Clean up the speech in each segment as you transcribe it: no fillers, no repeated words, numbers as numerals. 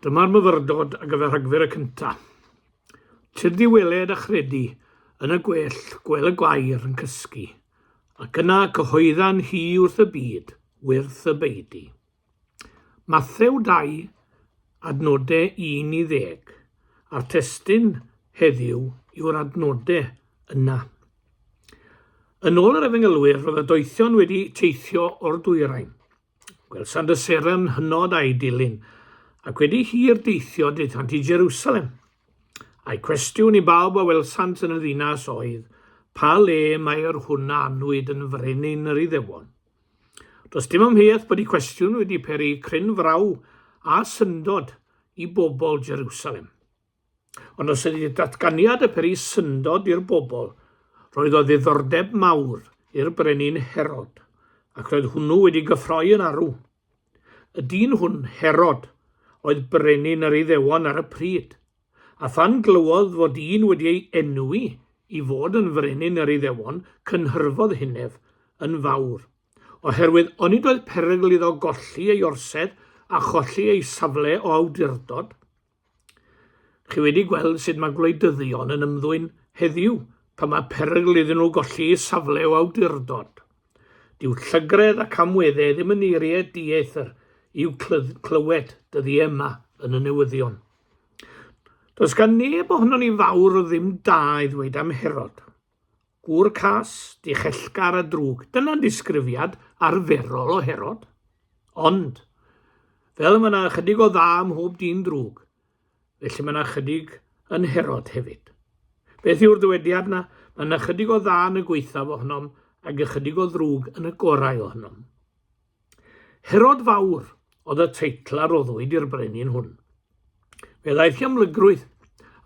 Dyma'r myfyrdod ar gyfer Rhagfyr y cyntaf. Tyrd i weled a chredu yn y gwell gwel y gwair yn cysgu, ac yna cyhoedda'n hi wrth y byd, wyrth y beudy. Mathew 2, adnodau 1 i 10, a'r testun heddiw yw'r adnodau yna. Yn ôl yr Efengylwyr, roedd y doethion wedi teithio o'r dwyrain. Gwelsant y seren hynod a'i dilyn, ac wedi hir deithio daethant i Jerusalem. A'i cwestiwn i bawb a welsant yn y ddinas oedd, Pa le mae yr hwn a anwyd yn frenin yr Iddewon? Does dim amheuaeth bod y cwestiwn wedi peri cryn fraw a syndod i bobl Jerusalem. Ond os ydy datganiad y peri syndod i'r bobl, roedd o ddiddordeb mawr i'r brenin Herod, ac roedd hwnnw wedi gyffroi yn arw. Y dyn hwn, Herod, oedd brenin yr Iddewon ar y pryd, a phan glywodd fod un wedi ei enwi i fod yn frenin yr Iddewon, cynhyrfodd hynef yn fawr, oherwydd onid oedd perygl iddo golli ei orsedd a cholli ei safle o awdurdod? Chi wedi gweld sut mae gwleidyddion yn ymddwyn heddiw pan mae perygl iddyn nhw golli eu safle o awdurdod. Dyw llygredd ac amwedde ddim yn eiriau dieithr i'w clywed dyddiau yma yn y newyddion. Does gan neb ohonon ni fawr o ddim da i ddweud am Herod. Gŵr cas, dichellgar a drwg, dyna'n disgrifiad arferol o Herod. Ond, fel mae yna ychydig o dda ym mhob dyn drwg, felly mae yna ychydig yn Herod hefyd. Beth yw'r dywediad yna? Mae yna ychydig o dda yn y gwaethaf ohonom ac ychydig o ddrwg yn y gorau ohonom. Herod Fawr oedd y teitl a roddwyd i'r brenin hwn. Fe ddaeth i amlygrwydd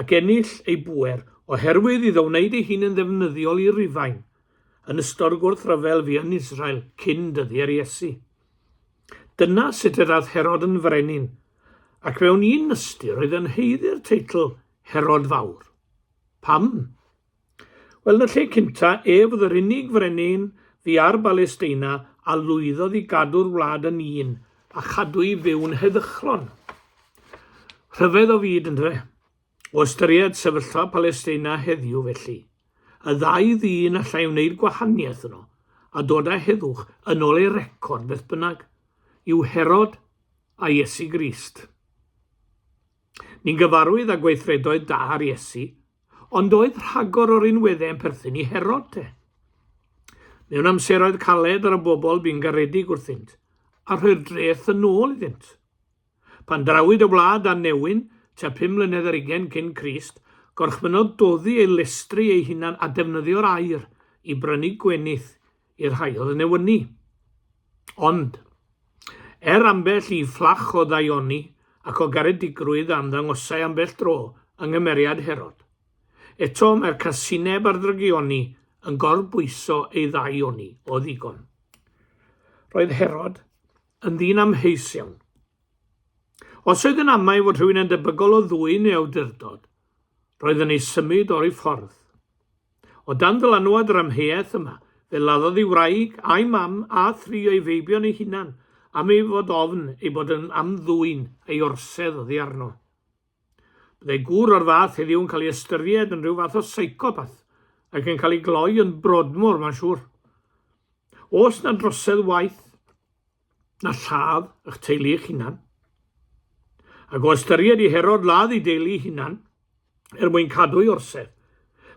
ac ennill ei bŵer oherwydd iddo wneud ei hun yn ddefnyddiol i Rufain yn ystod y gwrthryfel fu yn Israel cyn dyddiau'r Iesu. Dyna sut y daeth Herod yn frenin, ac mewn un ystyr roedd yn haeddu'r teitl Herod Fawr. Pam? Wel, yn y lle cynta, ef oedd yr unig frenin fu ar Balesteina a lwyddodd i gadw'r wlad yn un a chadw i fyw'n heddychlon. Rhyfedd o fyd, yndyfe? O ystyried sefyllfa Palesteina heddiw, felly, y ddau ddyn allai wneud gwahaniaeth yno a dod â heddwch yn ôl ei record beth bynnag, yw Herod a Iesu Grist. Ni'n gyfarwydd â gweithredoedd da ar Iesu, Ond oedd rhagor o rinweddau yn perthyn i Herod te? Mewn amseroedd caled ar y bobl bu'n garedig wrthynt, a rhoi'r dreth yn ôl iddynt. Pan drawyd y wlad â newyn, tua phum mlynedd ar ugain cyn Crist, gorchmynnodd doddi ei lestri ei hunan a defnyddio'r aur i brynu gwenith i'r rhai oedd yn newynu. Ond, er ambell i fflach o ddaioni ac o garedigrwydd a ymddangosai ambell dro yng nghymeriad Herod, eto mae'r casineb a'r drygioni yn gorbwyso ei ddaioni o ddigon. Roedd Herod yn ddyn amheus iawn. Os oedd yn amau fod rhywun yn debygol o ddwyn ei awdurdod, roedd yn ei symud o'i ffordd. O dan ddylanwad yr amheuaeth yma, fe laddodd ei wraig, a'i mam, a thri o'i feibion ei hunan, am ei fod ofn ei bod yn am ddwyn ei orsedd oddi arno. Byddai gŵr o'r fath heddiw yn cael ei ystyried yn rhyw fath o seicopath ac yn cael ei gloi yn Broadmoor, mae'n siŵr. Oes na drosedd waeth na lladd eich teulu eich hunan? Ac o ystyried i Herod ladd ei deulu ei hunan, er mwyn cadw'i orsedd.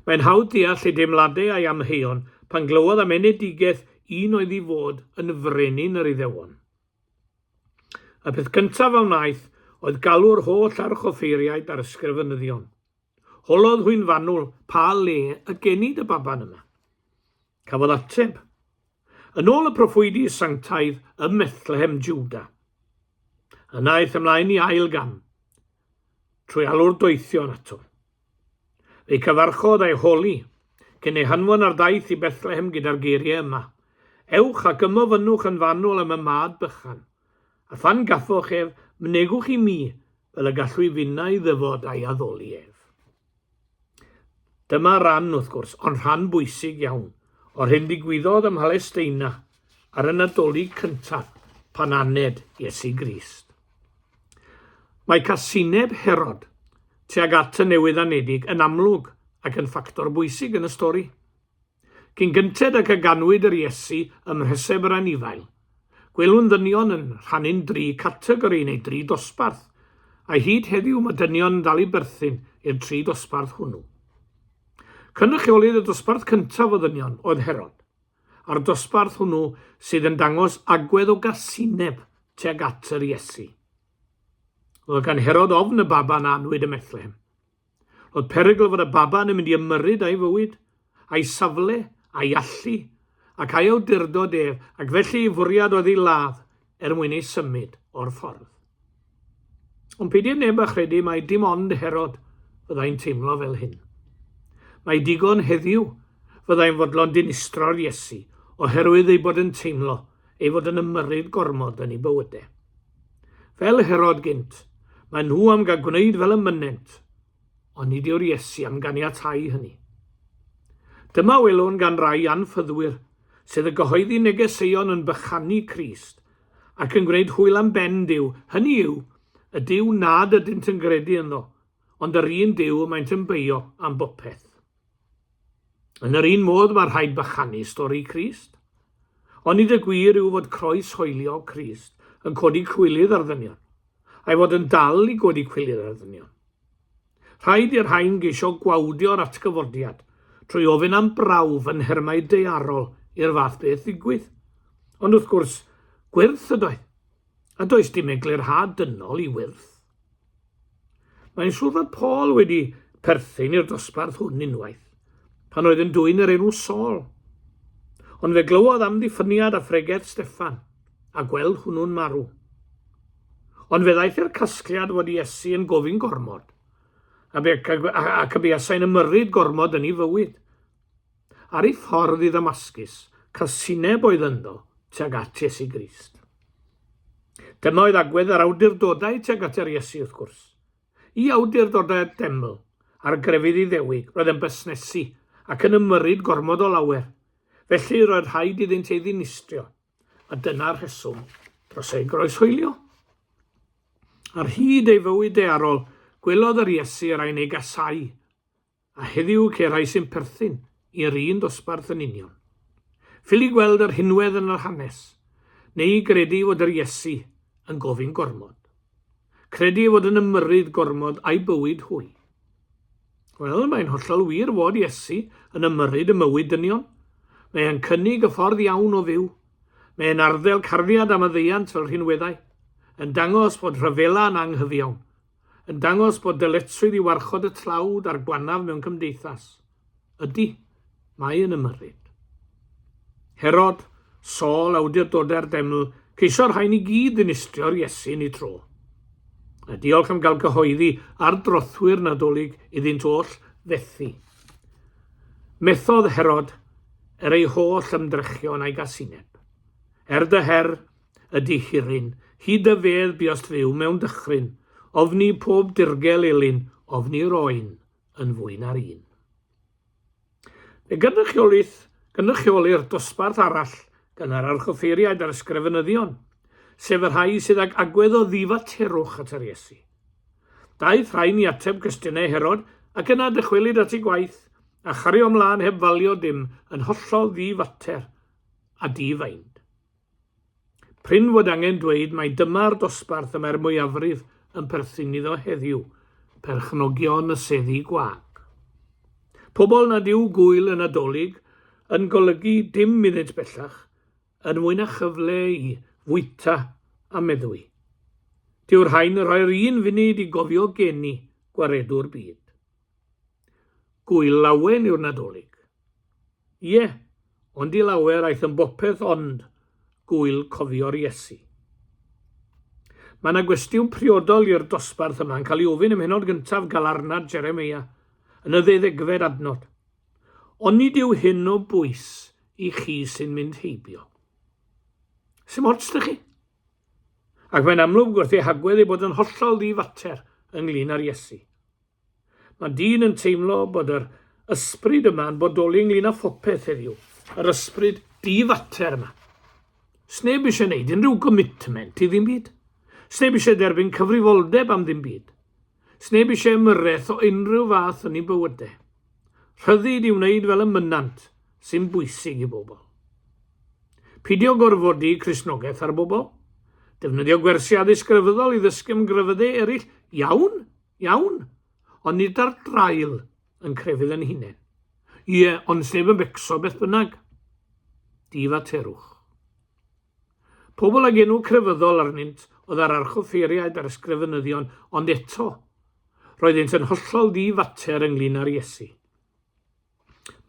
Mae'n hawdd deall ei deimladau a'i amheuon pan glywodd am enedigaeth un oedd i fod yn frenin yr Iddewon. Y peth cyntaf a wnaeth oedd galw'r holl archoffeiriaid a'r ysgrifenyddion. Holodd hwy'n fanwl pa le y genid y baban yma. Cafodd ateb. Yn ôl y proffwydi sanctaidd ym Methlehem, Jwda. Yna aeth ymlaen i ail gam, trwy alw'r doethion ato. Fe'i cyfarchodd a'i holi, cyn ei hanfon ar daith i Bethlehem gyda'r geiriau yma, Ewch ac ymofynnwch yn fanwl am y mad bychan, a phan gaffoch ef, mynegwch i mi, fel y gallw i finnau ddyfod a'i addoli ef. Dyma ran, wrth gwrs, ond rhan bwysig iawn, o'r hyn ddigwyddodd ym Mhalesteina ar y Nadolig cyntaf pan aned Iesu Grist. Mae casineb Herod tuag at y newydd-anedig yn amlwg ac yn ffactor bwysig yn y stori. Cyn gynted ag y ganwyd yr Iesu ym mhreseb yr anifail, gwelwn ddynion yn rhannu'n dri categori neu dri dosbarth, a hyd heddiw mae dynion yn dal i berthyn i'r tri dosbarth hwnnw. Cynrychiolydd y dosbarth cyntaf o ddynion oedd Herod, a'r dosbarth hwnnw sydd yn dangos agwedd o gasineb tuag at yr Iesu. Roedd gan Herod ofn y baban a anwyd ym Methlehem. Roedd perygl fod y baban yn mynd i ymyrryd â'i fywyd, a'i safle, a'i allu, ac a'i awdurdod ef, ac felly ei fwriad oedd ei ladd er mwyn ei symud o'r ffordd. Ond peidied neb â chredu mai dim ond Herod fyddai'n teimlo fel hyn. Mae digon heddiw fyddai'n fodlon dinistro'r Iesu oherwydd eu bod yn teimlo ei fod yn ymyrryd gormod yn eu bywydau. Fel Herod gynt, maen nhw am gael gwneud fel y mynnent, ond nid yw'r Iesu am ganiatáu hynny. Dyma welwn gan rai anffyddwyr sydd yn gyhoeddi negeseuon yn bychanu Crist ac yn gwneud hwyl am ben Duw, hynny yw, y Duw nad ydynt yn gredu ynddo, ond yr un Duw y maent yn beio am bopeth. Yn yr un modd mae rhaid bychanu stori Crist. Onid y gwir yw fod croes hoeliog Crist yn codi cwilydd ar ddynion, a'i fod yn dal i godi cwilydd ar ddynion? Rhaid i'r rhain geisio gwawdio'r atgyfodiad trwy ofyn am brawf yn nhermau daearol i'r fath beth ddigwydd. Ond wrth gwrs, gwyrth ydoedd, a does dim eglurhad dynol i wyrth. Mae'n siŵr fod Paul wedi perthyn i'r dosbarth hwn unwaith, pan oedd yn dwyn yr enw Saul. Ond fe glywodd amddiffyniad a phregeth Steffan, a gweld hwnnw'n marw. Ond fe ddaeth i'r casgliad fod Iesu yn gofyn gormod, ac y buasai'n ymyrryd gormod yn ei fywyd. Ar ei ffordd i Ddamascus, casineb oedd ynddo tuag at Iesu Grist. Dyma oedd agwedd yr awdurdodau tuag at yr Iesu, wrth gwrs. I awdurdodau'r deml a'r grefydd Iddewig, roedd yn busnesu ac yn ymyrryd gormod o lawer. Felly, roedd rhaid iddynt ei ddinistrio, a dyna'r rheswm dros ei groeshoelio. Ar hyd ei fywyd daearol, gwelodd yr Iesu y rhai'n ei gasáu A heddiw ceir rhai sy'n perthyn i'r un dosbarth yn union. Ffili gweld yr rhinwedd yn yr hanes, neu gredu fod yr Iesu yn gofyn gormod. Credu ei fod yn ymyrryd gormod â'i bywyd hwy. Wel, mae'n hollol wir fod Iesu yn ymyrryd ym mywyd dynion. Mae e'n cynnig y ffordd iawn o fyw. Mae e'n arddel cariad a maddeuant fel rhinweddau, yn dangos bod rhyfela yn anghyfiawn, yn dangos bod dyletswydd i warchod y tlawd a'r gwanaf mewn cymdeithas. Ydy, mae yn ymyrryd. Herod, Saul, awdurdodau'r deml, ceisio'r rhain i gyd ddinistrio'r Iesu yn ei tro. A diolch am gael cyhoeddi ar drothwy'r Nadolig iddynt oll fethu. Methodd Herod er ei holl ymdrechion a'i gasineb. Er dy her, y dihiryn, hyd y fedd buost fyw mewn dychryn, ofni pob dirgel elyn, ofni'r oen yn fwy na'r un. Fe gynrychiolith, gynrychiolir dosbarth arall gan yr archoffeiriaid a'r ysgrifenyddion, sef y rhai sydd ag agwedd o ddifaterwch at yr Iesu. Daeth rhain i ateb cwestiynau Herod ac yna dychwelyd at ei gwaith a chario ymlaen heb falio dim yn hollol ddifater a di-feind. Prin fod angen dweud mai dyma'r dosbarth y mae'r mwyafrif yn perthyn iddo heddiw, perchnogion y seddi gwag. Pobl nad yw gŵyl y Nadolig yn golygu dim iddynt bellach, yn fwy na chyfle i fwyta a meddwi. Dyw'r rhain yn rhoi'r un funud i gofio geni gwaredwr byd. Gŵyl lawen yw'r Nadolig. Ie, ond i lawer aeth yn bopeth ond gŵyl cofio'r Iesu. Mae yna gwestiwn priodol i'r dosbarth yma yn cael ei ofyn ym mhennod gyntaf Galarnad Jeremeia, yn y ddeuddegfed adnod. Onid yw hyn o bwys i chi sy'n mynd heibio? Sim ots 'da chi? Ac mae'n amlwg wrth ei hagwedd ei bod yn hollol ddi-fater ynglyn â'r Iesu. Mae dyn yn teimlo bod yr ysbryd yma yn bodoli ynglyn â phopeth heddiw, yr ysbryd di-fater yma. Sneb eisiau gwneud unrhyw gommitment i ddim byd. Sneb eisiau derbyn cyfrifoldeb am ddim byd. Sneb eisiau ymyrraeth o unrhyw fath yn eu bywydau. Rhyddid i wneud fel y mynnant sy'n bwysig i bobl. Peidio gorfodi Cristnogaeth ar bobl. Defnyddio gwersi addysg grefyddol i ddysgu am grefyddau eraill, iawn, iawn, ond nid ar draul yn crefydd yn hunain. Ie, ond sneb yn becso beth bynnag. Difaterwch. Pobl ag enw crefyddol arnynt oedd yr archoffeiriaid a'r ysgrifenyddion, ond eto, roeddynt yn hollol ddi-fater ynglŷn â'r Iesu.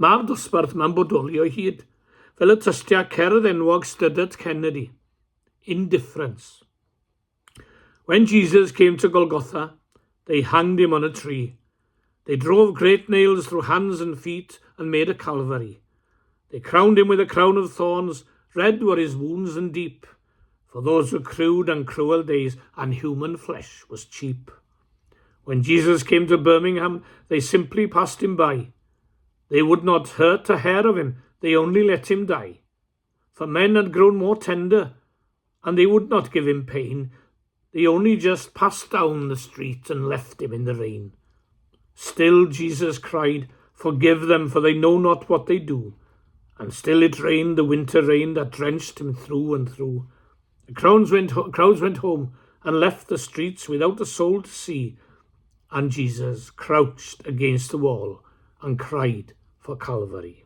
Mae'r dosbarth yma'n bodoli o hyd, fel y tystia cerdd enwog Studdert Kennedy, Indifference. When Jesus came to Golgotha, they hanged him on a tree. They drove great nails through hands and feet and made a Calvary. They crowned him with a crown of thorns, red were his wounds and deep. For those were crude and cruel days, and human flesh was cheap. When Jesus came to Birmingham, they simply passed him by. They would not hurt a hair of him, they only let him die. For men had grown more tender, and they would not give him pain. They only just passed down the street and left him in the rain. Still Jesus cried, Forgive them, for they know not what they do. And still it rained, the winter rain that drenched him through and through. The crowds went, crowds went home and left the streets without a soul to see. And Jesus crouched against the wall and cried for Calvary.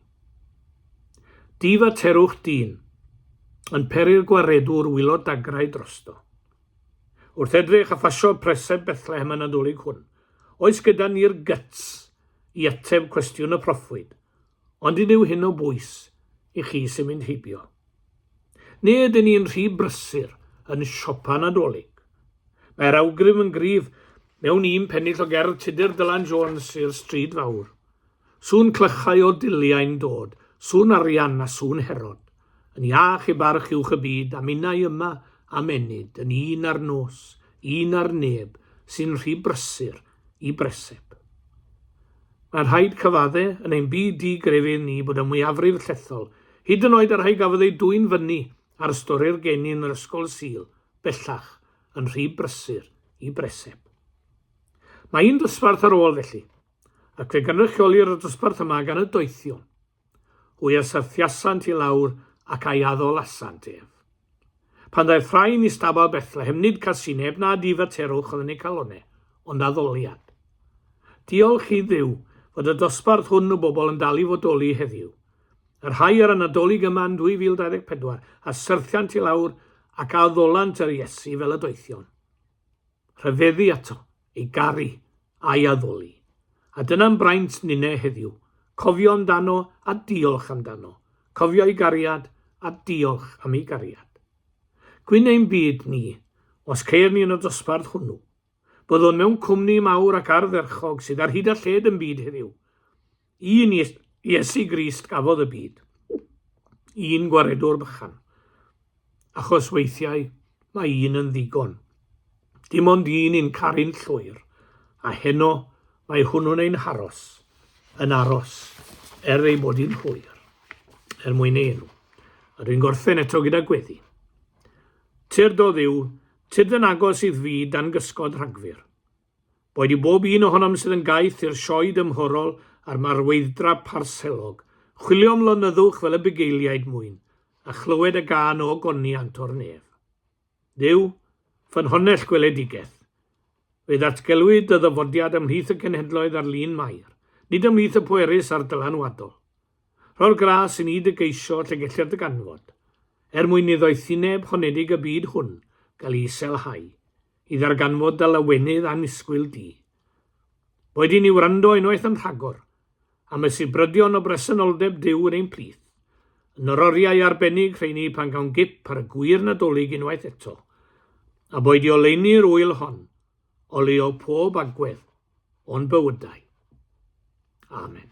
Difaterwch dyn, yn peri'r gwaredwr wylo dagrau drosto. Wrth edrych a phasio preseb Bethlehem y Nadolig hwn, oes gyda ni'r gyts i ateb cwestiwn y proffwyd, ond nid yw hyn o bwys i chi sy'n mynd heibio. Neu ydyn ni'n rhy brysur yn siopa Nadolig? Mae'r awgrym yn gryf mewn un pennill o gerdd Tudur Dylan Jones i'r stryd fawr. Sŵn clychau o diliau'n dod, sŵn arian a sŵn Herod. Yn iach i barch uwch y byd, a minnau yma am ennyd, yn un ar nos, un ar neb, sy'n rhy brysur i breseb. Mae'n rhaid cyfadde, yn ein byd di-grefydd ni, bod y mwyafrif llethol, hyd yn oed y rhai gafodd eu dwyn fyny ar stori'r geni yn yr ysgol Sul, bellach yn rhy brysur i breseb. Mae un dosbarth ar ôl felly, Ac fe gynrychiolir y dosbarth yma gan y doethion. Hwy a syrthiasant i lawr ac a'i addolasant ef. Pan ddaeth rhain i stabal Bethlehem, nid casineb na difaterwch oedd yn eu calonau, ond addoliad. Diolch i Dduw fod y dosbarth hwn o bobl yn dal i fodoli heddiw. Y rhai ar y Nadolig yma yn 2024 a syrthiant i lawr ac a addolant yr Iesu fel y doethion. Rhyfeddu ato, ei garu, a'i addoli. A dyna'n braint ninne heddiw, cofio amdano a diolch amdano, cofio ei gariad a diolch am ei gariad. Gwyn ein byd ni, os ceir ni yn y dosbarth hwnnw. Byddwn mewn cwmni mawr ac ardderchog sydd ar hyd a lled yn byd heddiw. Un Iesu Grist gafodd y byd. Un gwaredwr bychan. Achos weithiau mae un yn ddigon. Dim ond un i'n caru'n llwyr, a heno mae hwnnw'n ein haros, yn aros, er ei bod hi'n hwyr, er mwyn ei enw. A dwi'n gorffen eto gyda gweddi. Tyrd o Dduw, tyrd yn agos i'th fyd dan gysgod Rhagfyr. Boed i bob un ohonom sydd yn gaeth i'r sioe dymhorol a'r marweidd-dra parselog, chwilio am lonyddwch fel y bugeiliaid mwyn, a chlywed y gân o ogoniant o'r nef. Dduw, ffynhonnell gweledigaeth. Fe ddatgelwyd dy ddyfodiad ymhlith y cenhedloedd ar lun Mair, nid ymhlith y pwerus a'r dylanwadol. Rho'r gras i ni dy geisio lle gellir dy ganfod, er mwyn i ddoethineb honedig y byd hwn gael ei iselhau, i ddarganfod dy lawenydd annisgwyl di. Boed i ni wrando unwaith yn rhagor am y sibrydion o bresenoldeb Duw yn ein plith, yn yr oriau arbennig rheini pan gawn gip ar y gwir Nadolig unwaith eto, a boed i oleuni'r ŵyl hon oleuo pob agwedd o'n bywydau. Amen.